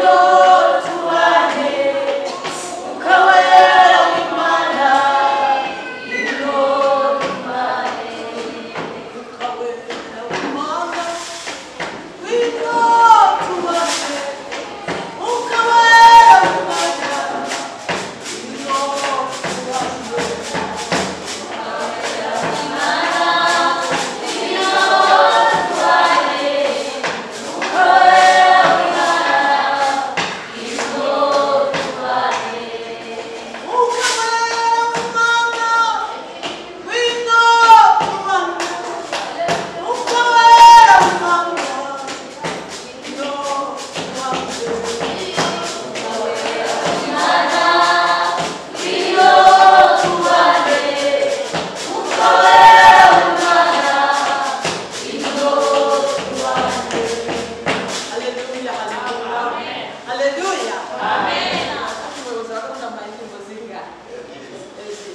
Ngwino tubane, Mwuka Wera w'Imana, ngwino tubane. Mwuka Wera w'Imana, ngwino tubane, Mwuka Wera w'Imana, ngwino tubane. Mwuka Wera w'Imana, ngwino tubane, Mwuka Wera w'Imana, ngwino tubane. Haleluya, haleluya. Haleluya. Amen. Umuyobozi wa gahunda ampaye indirimbo zingahe? Ebyiri.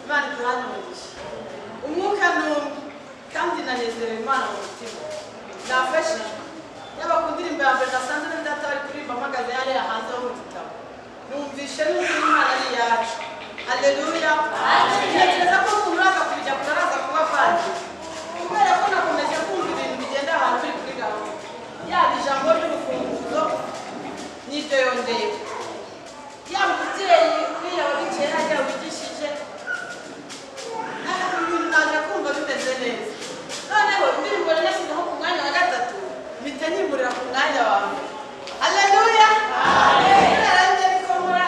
Imana iduhane umugisha. Umwuka ni umwe kandi nanezerewe Imana mu mutima. Nafashijwe. Yaba ku ndirimbo ya mbere nasanze na data bari kuririmba mpagaze hariya hanze ho mu gitabo. Numvishe n'ukuri Imana ari iyacu. Haleluya. Ntekereza ko umuntu uraza kubijya kure araza kuba avangiwe. Kubera ko nakomeje kumva ibintu bigenda ahantu biri kuri gahunda. Yaba ijambo ry'urufunguzo n'ibyo yongeyeho. Yaba umubyeyi uriya wabikera hariya wigishije, ibintu naje kumva bimeze neza. Noneho indirimbo rero nashyizeho ku mwanya wa gatatu, mpita nyimurira ku mwanya wa mbere. Haleluya! Kubera njye niko nkora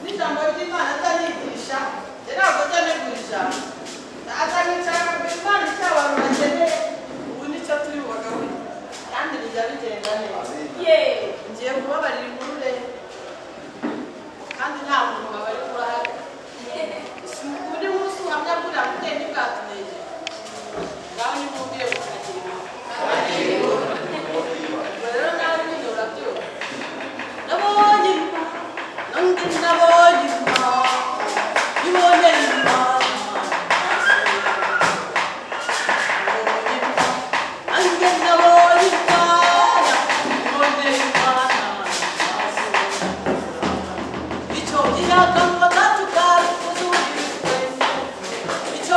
n'ijambo ry'Imana ndanigisha, njye ntabwo njya ntegura ijambo. Ndaza nkicara nkabwira Imana icyo abantu bakeneye, ubu nicyo turi bubagaburire. Kandi bijya bigenda neza. Ngiye kubabarira inkuru rero. Kandi nta muntu wabari kurahari. Undi munsi ubuhamya bw'uriya mubyeyi ntibwatunejeje. Ngaho nimumbwire ngo kagira inkuru. Ubwo rero nawe nyine urabyumva. Nabonye Imana, nanjye nabonye Imana, niboneye Imana, nabonye Imana, nanjye nabonye Imana, niboneye Imana, icyo gihe akanwa kacu kari kuzuye ibitwenge, icyo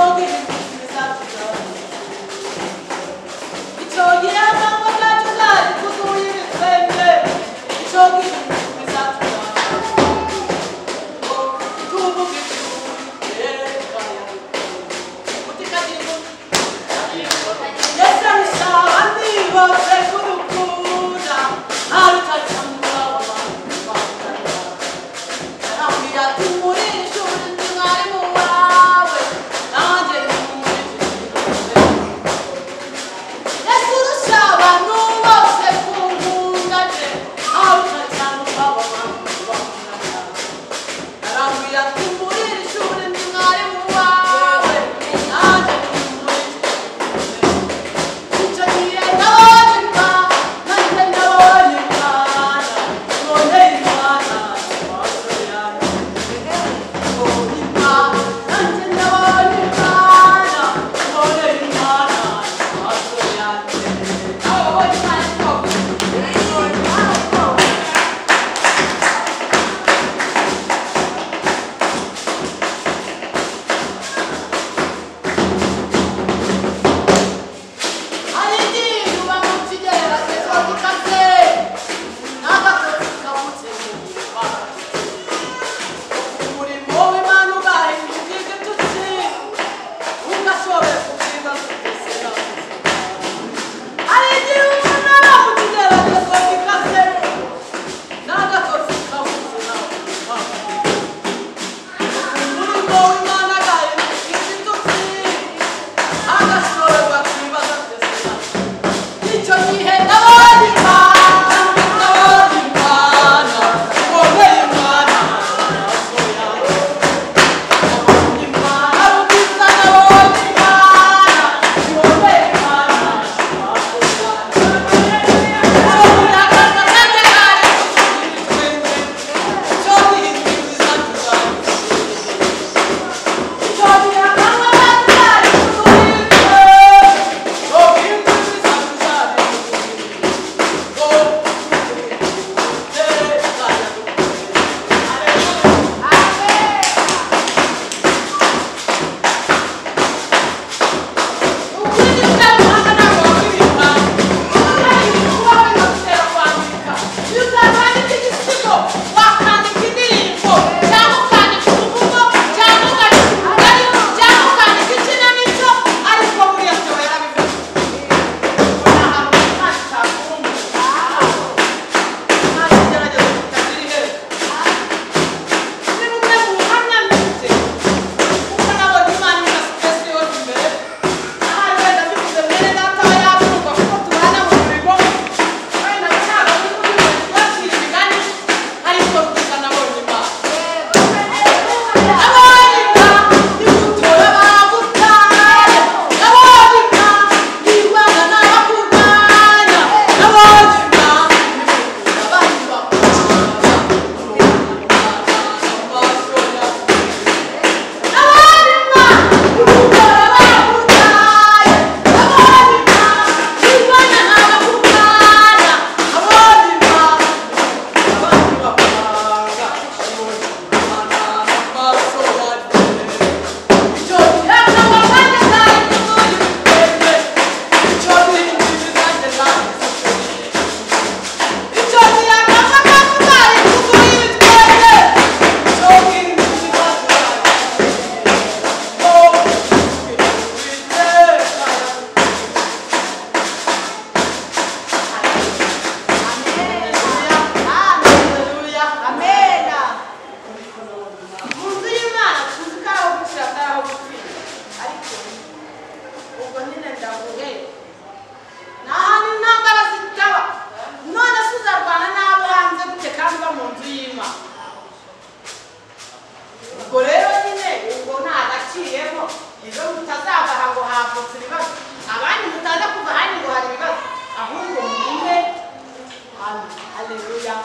Haleluya.